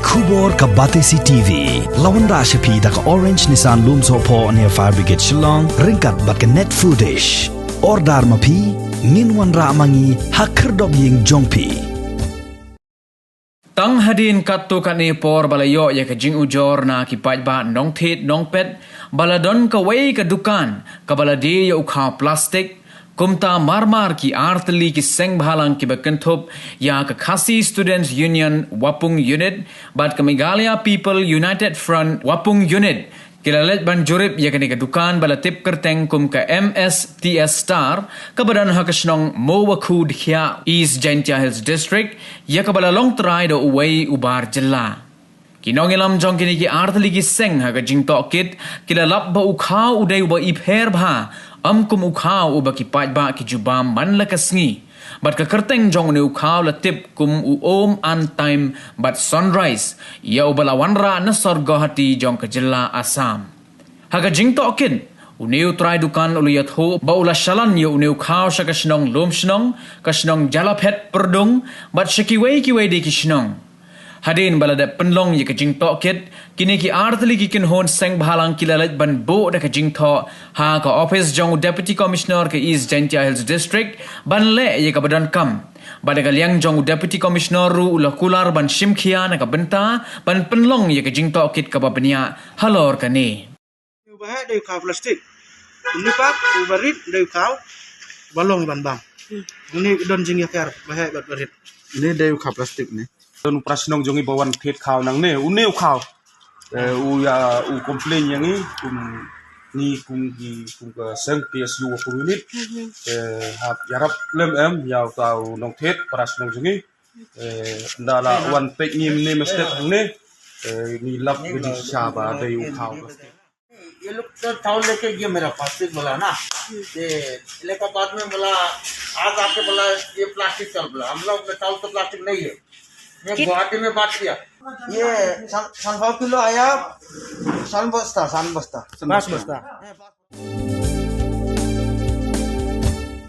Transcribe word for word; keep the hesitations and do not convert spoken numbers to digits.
Khubor ka Batesi T V. La wanrah sha phi da ka Orange Nissan Lumsohphoh near Fire Brigade Shillong, ryngkat bad ka Net Foodish. Order ma phi, ngin wanrah ma ngi ha khyrdop ïing jong phi. Tang hadien katto katne por ba la ïoh ïa ka jingujor na ki paidbah Nongthied Nongpet, ba la don kawei ka dukan kaba la die ïa u khaw plastik, kumta marmar ki artylli ki seng bhalang kiba kynthup ïa ka Khasi Students Union Wapung Unit bad ka Meghalaya People United Front Wapung Unit ki la leit ban jurip ïa kane ka dukan ba la tip kyrteng kum ka M S T S Star, kaba don ha ka shnong Mowakhu Dkhiah, East Jaintia Hills District, ïa kaba la long trai da uwei u bar jylla. Ki nongïalam jong kine ki artylli ki seng ha ka jingtohkit ki la lap ba u khaw u dei uba ipher bha, ym kum u khaw uba ki paidbah ki ju bam man la ka sngi. Bad ka kyrteng jong une u khaw la tip kum u Om An Time bad Sunrise, ïa uba la wanrah na sor Guwahati jong ka jylla Assam. Ha ka jingtohkit, une u trai dukan u la ïathuh ba u la shalan ïa une u khaw sha ka shnong Lumshnong, ka shnong Jalaphet Pyrdung, bad sha kiwei kiwei de ki shnong. Hadien ba la dep pynlong ïa ka jingtohkit, kine ki artylli ki kynhun seng bhalang ki la leit ban buh da ka jingthoh ha ka ophis jong u Deputy Commissioner ka East Jaintia Hills District ban leh ïa kaba donkam. Bad da ka liang jong u Deputy Commissioner ruh u la kular ban shim khia na ka bynta ban pynlong ïa ka jingtohkit kaba bniah halor kane. Ba heh dei u khaw plastik. Une pat uba rit dei u khaw ba long ban bam. Une don jingïapher ba heh bad ba rit. Une dei u khaw plastik ne. Don u para shnong jong ngi ba wan thied khaw nangne, une u khaw. Eh, u ïa, u complain ïa ngi kum ngi kum ki, kum ka seng P S U Wapung Unit. Eh, hap ïarap lem em ïa uta u nongthied para shnong jong ngi. Eh, ynda la wan peit ngi mynne mynstep hangne. Eh, ngi lap ka jingshisha ba dei u khaw plastik. ये लोग तो था लेके ये मेरा प्लास्टिक वाला ना, ये इलाहाबाद में बोला, आज आके बोला ये प्लास्टिक चल बोला। हम लोग में चावल तो प्लास्टिक नहीं है। मैं गुवाहाटी में बात किया। ये सन, सनफा किलो आया, सन बस्ता, सन बस्ता। पाँच बस्ता।